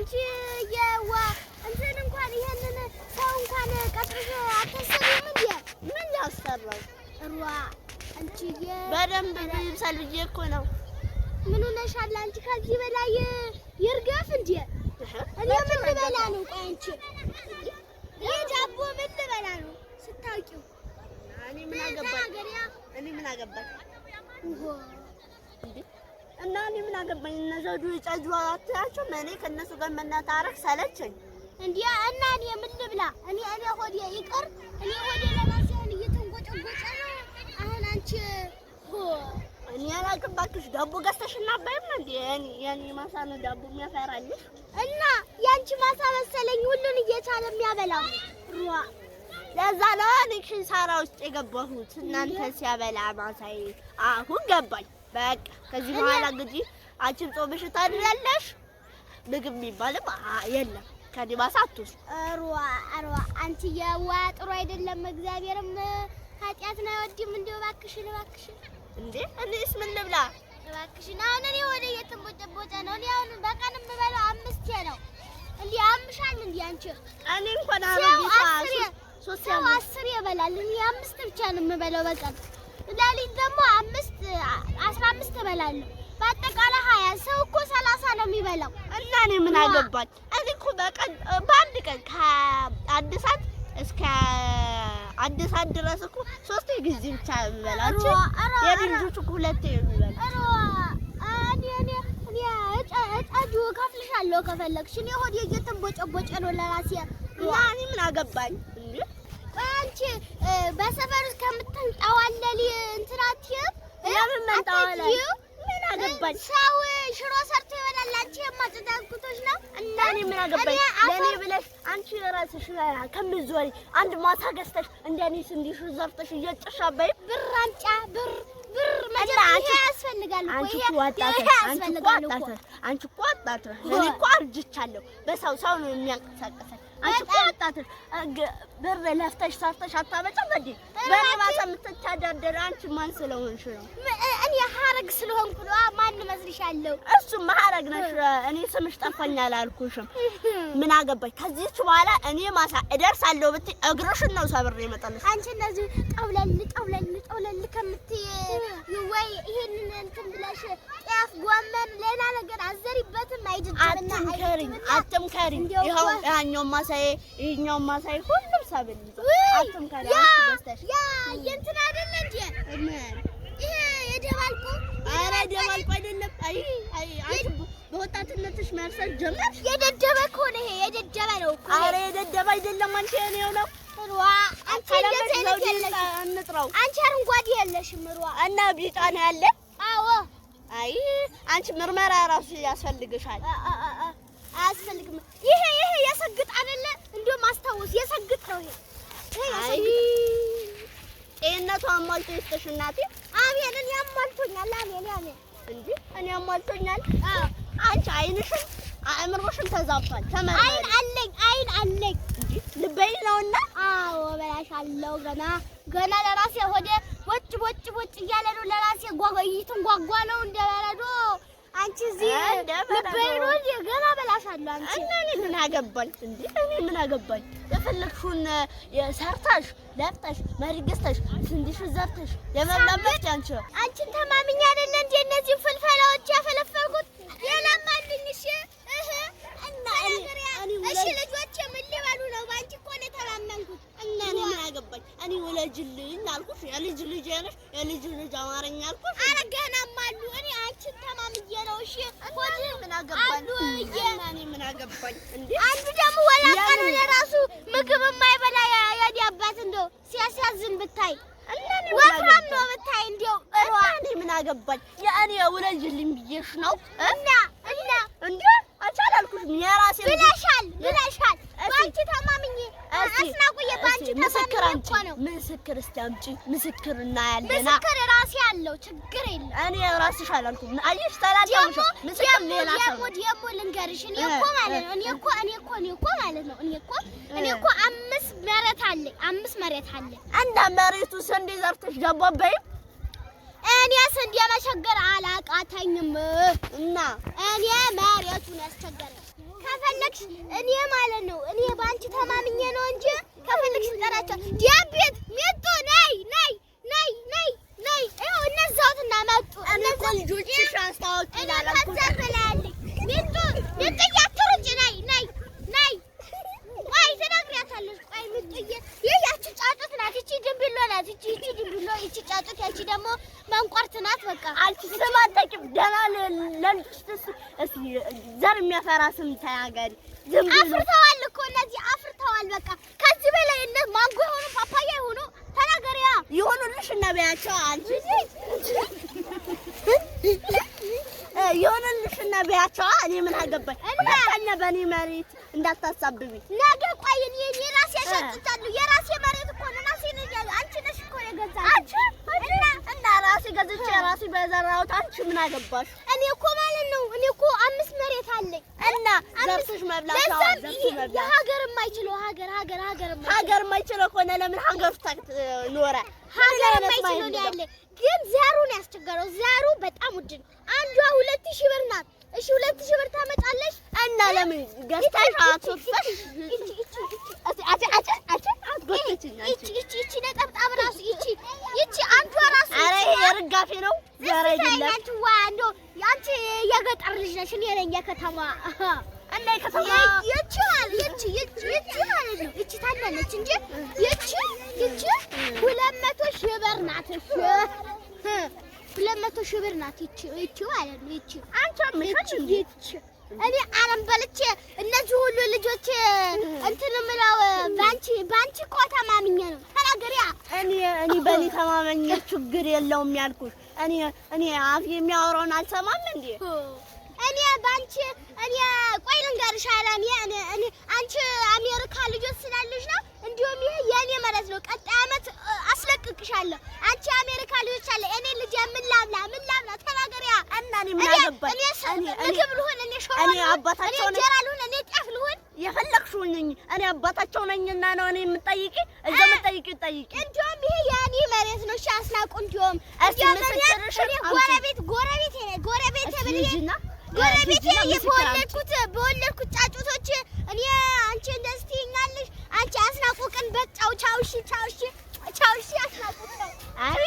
አንቺ የዋ እንትን እንኳን ይሄንን ሰው እንኳን ቀጥረሽ አታሰሪም እንዴ? ምን ላሰራው? ሯ አንቺዬ በደንብ ይብሰል ብዬ እኮ ነው። ምን ሆነሻል አንቺ? ከዚህ በላይ ይርገፍ እንዴ? እኔ ምን ልበላ ነው? ቆይ አንቺ ይሄ ዳቦ ምን ልበላ ነው ስታውቂው? እኔ ምን አገባኝ? ተናገሪያ። እኔ ምን አገባኝ? ኦሆ እና እኔ ምን አገባኝ? እነ ዘውዱ ይጨጁ አትያቸውም? እኔ ከእነሱ ጋር መነታረክ ሰለቸኝ። እንዴ እና እኔ ምን ልብላ? እኔ ሆዴ ይቅር፣ እኔ ሆዴ ለራሴ አሁን እየተንጎጨጎጨ ነው። አሁን አንቺ ሆ እኔ አላውቅም እባክሽ። ዳቦ ገዝተሽ እናባይም እንዴ? የኔ ማሳ ነው ዳቦ የሚያፈራልሽ። እና ያንቺ ማሳ መሰለኝ ሁሉን እየቻለ የሚያበላው። ሯ ለዛ ነው እኔ ኪሳራ ውስጥ የገባሁት እናንተ ሲያበላ ማሳዬ። አሁን ገባኝ። በቃ ከዚህ በኋላ እንግዲህ አንቺም ጾምሽ ታድሪያለሽ። ምግብ የሚባልም የለም። ከኔ ማሳ አትወስድ። ሯ ሯ አንቺ የዋ ጥሩ አይደለም። እግዚአብሔርም ኃጢአትን አይወድም። እንደው እባክሽን እባክሽን እንዴ እኔስ ምን ልብላ? እባክሽን አሁን እኔ ወደ እየተንቦጨቦጨ ነው። እኔ አሁን በቀን የምበላው አምስቴ ነው። እንዴ አምሻል እንዴ አንቺ? እኔ እንኳን ሰው አሮጊቷ አስር ሶስት ሰው 10 ይበላል። እኔ 5 ብቻ ነው የምበላው በቀን። ሌሊት ደግሞ 5 15 እበላለሁ። በአጠቃላይ 20። ሰው እኮ 30 ነው የሚበላው። እና እኔ ምን አገባኝ? እኔ እኮ በቀን በአንድ ቀን ከአንድ ሰዓት እስከ 1 ሰዓት ድረስ እኮ ሶስት ጊዜ ብቻ የምበላው። አንቺ የኔ ልጆች እኮ ሁለቴ ነው የሚበላው። ኧረ እኔ እኔ እኔ እጫጁ እከፍልሻለሁ ከፈለግሽ። እኔ ሆዴ እየተንቦጨቦጨ ነው ለራሴ። እና እኔ ምን አገባኝ እንዴ? ቆይ አንቺ በሰፈር ውስጥ ከምትንጠዋለሊ እንትን አትይም? ለምን መንጠዋለል? አትይም? ምን አገባኝ? ሰው ሽሮ ሰርቶ ይበላል። አንቺ የማጽዳት ነው። እና እኔ ምን አገባኝ? ለእኔ ብለሽ አንቺ ራስሽ ከምትዞሪ አንድ ማሳ ገዝተሽ እንደኔ ስንዴሽ ዘርተሽ እየጨሽ አበይም። ብር አምጫ ብር ብር መጀመሪያ ይሄ ያስፈልጋል እኮ አንቺ ይሄ እኮ ወጣት ይሄ ነሽ። አንቺ እኮ ያስፈልጋል ወጣት እኮ። ነሽ። አንቺ እኮ ወጣት ነሽ። እኔ እኮ አርጅቻለሁ። በሰው ሰው ነው የሚያንቀሳቅሰኝ። አንቺ እኮ ወጣት ነሽ። ብር ለፍተሽ ሰርተሽ አታመጫም እንዴ? በእኔ ማሳ የምትተዳደሪ አንቺ ማን ስለሆንሽ ነው? እኔ ሀረግ ስለሆንኩ ነው። ማን እመስልሻለሁ? እሱማ ሀረግ ነሽ። እኔ ስምሽ ጠፋኝ አላልኩሽም። ምን አገባኝ? ከዚህች በኋላ እኔ ማሳ እደርሳለሁ ብትይ እግርሽን ነው ሰብሬ እመጣልሽ። አንቺ እንደዚህ ጠውለል ጠውለል ጠውለል ከምትይ ወይ ይሄንን እንትን ብለሽ ጤፍ፣ ጎመን፣ ሌላ ነገር አዘሪበትም። አይድድምና አትምከሪኝ፣ አትምከሪኝ። እንደው ይኸው እኮ ያኛው ማሳዬ ይኸኛው ማሳዬ ሁሉም ሰብል ይዟል። አትምከሪኝ። ያ አንቺ ገዝተሽ ያ የእንትን አይደለ እንዴ? ምን? ይሄ የደባልቁ ኧረ ደባልቁ አይደለም። አይ አይ አንቺ በወጣትነትሽ መርሰል ጀመርሽ። የደደበ እኮ ነው ይሄ የደደበ ነው እኮ ይሄ። ኧረ የደደበ አይደለም። አንቺ የእኔው ነው። ሯ አንቺ ካለመሽ እንደዚህ አይነት ዘውድ የለሽም። እንጥራው አንቺ አረንጓዴ የለሽም። ሯ እና ቢጫ ነው ያለ። አዎ አይ አንቺ ምርመራ ራሱ ያስፈልግሻል። አያስፈልግም። ይሄ ይሄ የሰግጥ አይደለ? እንደውም አስታውስ፣ የሰግጥ ነው ይሄ። ይሄ አይ የሰግጥ ጤንነቱ አሟልቶ ይስጥሽ እናቴ። አሜን። እኔ አሟልቶኛል። አሜን አሜን። እንጂ እኔ አሟልቶኛል። አዎ አንቺ አይንሽም አእምሮሽም ተዛብቷል። ተመርመሪ። አይን አለኝ፣ አይን አለኝ። እንጂ ልበይ ነውና። አዎ እበላሻለሁ። ገና ገና ለራሴ ሆዴ ቦጭ ቦጭ ቦጭ እያለ ነው። ለራሴ ጓጓ እየተንጓጓ ነው እንደ በረዶ። አንቺ እዚህ እንደ በረዶ። ልበይ ነው እንጂ ገና እበላሻለሁ። አንቺ እና እኔ ምን አገባኝ እንዴ? እኔ ምን አገባኝ? የፈለግሽውን ሰርተሽ ለፍተሽ መሬት ገዝተሽ ስንዴሽን ዘርተሽ የመብላት መብት ያንቺ ነው። አንቺን ተማምኜ አይደለ እንዴ እነዚህን ፍልፈላዎች ያፈለፈልኩት? ሌላም አሉኝ። እሺ እህ እና እሺ ልጆቼ ምን ሊበሉ ነው? በአንቺ እኮ ነው የተማመንኩት። እና እኔ ምን አገባኝ? እኔ ወለጅልኝ አልኩሽ። የልጅ ልጅ ነሽ፣ የልጅ ልጅ አማርኛ አልኩሽ። ኧረ ገናም አሉ። እኔ አንቺን ተማምኜ ነው። እሺ እና እኔ ምን አገባኝ? አሉ ብዬ እና እኔ ምን አገባኝ እንዴ? አንዱ ደግሞ ወላቃ ነው ለራሱ ምግብ የማይበላ የኔ አባት እንደው ሲያሳዝን ብታይ። እና እኔ ምን ወፍራም አገባኝ? ነው ብታይ እንደው እና እኔ ምን አገባኝ? የእኔ ውለጅልኝ ብዬሽ ነው እና እና እንዴ? አንቺ አላልኩሽም። የራሴ ብለሻል ብለሻል። እስኪ በአንቺ ተማምኜ አስናቁዬ በአንቺ እስኪ ምስክር ተማምኜ አምጪ፣ እኮ ነው። ምስክር እስኪ አምጪ። ምስክር እናያለና ምስክር ራሴ አለው፣ ችግር የለም። እኔ ራስሽ አላልኩም። አየሽ፣ ተላጣምሽ። ደግሞ ምስክር ደግሞ ሌላ ሰው ደግሞ ደግሞ ልንገርሽ፣ እኔ እኮ ማለት ነው እኔ እኮ እኔ እኮ እኔ እኮ ማለት ነው እኔ እኮ እኔ እኮ 5 መሬት አለኝ፣ 5 መሬት አለኝ። እና መሬቱ ስንዴ ዘርተሽ ዳቦ አትበይም? እኔ ስንዴ መቸገር አላቃተኝም። እና እኔ መሬቱን ያስቸገረኝ ከፈለግሽ ከፈለግሽ እኔ ማለት ነው እኔ በአንቺ ተማምኜ ነው እንጂ ከፈለግሽ እንጠራቸው። ዲያቤት ሜጡ ነይ ነይ ነይ ነይ ነይ ይኸው እነዛውትና መጡ። እኔ እኮ ልጆችሽ አስታወቂ እኔ አላልኩም። ከዛ በላይ አለኝ። ሜጡ ሜጡዬ አትሩጭ፣ ነይ ነይ ነይ። ቆይ ትነግሪያታለሽ። ቆይ ሜጡዬ ይህ ያቺ ጫጩት ናት። ይቺ ድንቢሎ ናት። ይቺ ይቺ ድንቢሎ፣ ይቺ ጫጩት፣ ያቺ ደግሞ መንቋርት ናት። በቃ አንቺ ስም አታውቂም። ደህና ለልጆች እስኪ ዘር የሚያፈራ ስም ተናገሪ። ዝም ብሎ አፍርተዋል እኮ እነዚህ አፍርተዋል። በቃ ከዚህ በላይ እነ ማንጎ የሆኑ ፓፓያ የሆኑ ተናገሪያ። ይሆኑልሽ እና በያቸው። አንቺ ይሆኑልሽ እና በያቸው። እኔ ምን አገባኝ? ሁለተኛ በእኔ መሬት እንዳታሳብቢ። ነገ ቆይ እኔ የራሴ ሸጥቻለሁ። የራሴ መሬት እኮ ነው። ራሴ ነኝ አንቺ ነሽ እኮ የገዛሽው። አንቺ እና ራሴ ገዝቼ ራሴ በዘራሁት አንቺ ምን አገባሽ? እኔ እኮ ማለት ነው እኔ እኮ 5 መሬት አለኝ እና ዘርተሽ መብላት ነው። ለዛም ዘርተሽ መብላት የሀገር የማይችለው ሀገር ሀገር ሀገር የማይችለው ሀገር የማይችለው ከሆነ ለምን ሀገር ውስጥ ኖረ? ሀገር የማይችለው ነው ያለ። ግን ዘሩ ነው ያስቸገረው። ዘሩ በጣም ውድ ነው። አንዷ 2000 ብር ናት። እሺ 2000 ብር ታመጣለሽ? እና ለምን ገዝተሽ አትወስደሽ? እቺ እቺ እቺ አቺ አቺ አቺ አትጎትችኝ አንቺ። እቺ እቺ እቺ ነጠብጣብ ራሱ እቺ እቺ አንዷ ራሱ ኧረ ይሄ የርጋፌ ነው ዘር አይደለም። አንቺ ዋ እንደው አንቺ የገጠር ልጅ ነሽ፣ እኔ ነኝ የከተማ። እና የከተማ ይቺ ማለት ይቺ ይቺ ይቺ ማለት ነው ይቺ ታናለች እንጂ ይቺ ይቺ 200 ሺህ ብር ናት። እሺ 200 ሺህ ብር ናት። ይቺ ይቺ ማለት ነው ይቺ አንቺ አምሻል እንዴ? ይቺ እኔ አረም በልቼ እነዚህ ሁሉ ልጆች እንትን የምለው ባንቺ ባንቺ እኮ ተማምኜ ነው። ተናገሪያ። እኔ እኔ በእኔ ተማመኝ ችግር የለውም ያልኩሽ። እኔ እኔ አፍ የሚያወራውን አልሰማም እንዴ? እኔ ባንቺ እኔ ቆይ ልንገርሽ አላሚ እኔ እኔ አንቺ አሜሪካ ልጆች ስላለሽ ነው። እንዲሁም ይሄ የእኔ መሬት ነው። ቀጣይ ዓመት አስለቅቅሻለሁ። አንቺ አሜሪካ ልጆች አለ እኔ ልጅ ምን ላብላ ምን ላብላ? ተናገሪያ። እና እኔ ምን አገባኝ? እኔ እኔ እኔ ምግብ ልሁን፣ እኔ ሾርባ እኔ ልሁን፣ አባታቸው እኔ ነኝ። እንጀራ ልሁን፣ እኔ ጤፍ ልሁን። የፈለግሽውን ነኝ። እኔ አባታቸው ነኝና ነው እኔ የምጠይቂ እዛ የምጠይቂ ጠይቂ። እንዲሁም ይሄ የእኔ መሬት ነው። እሺ አስናቁ። እንዲሁም እስኪ እንዲሁም እኔ ምስክርሽን እኔ አምጪ። ጎረቤት ጎረቤት ጎረቤት እስኪ ብዬ ሂጂና ጎረቤቴ ሂጂና ምስክር አምጪ። በወለድኩት በወለድኩት ጫጩቶች እኔ አንቺ እንደዚህ ትይኛለሽ። አንቺ አስናቁ ቅን በጫው ቻው እሺ ቻው እሺ ቻው እሺ አስናቁ ቻው። አይ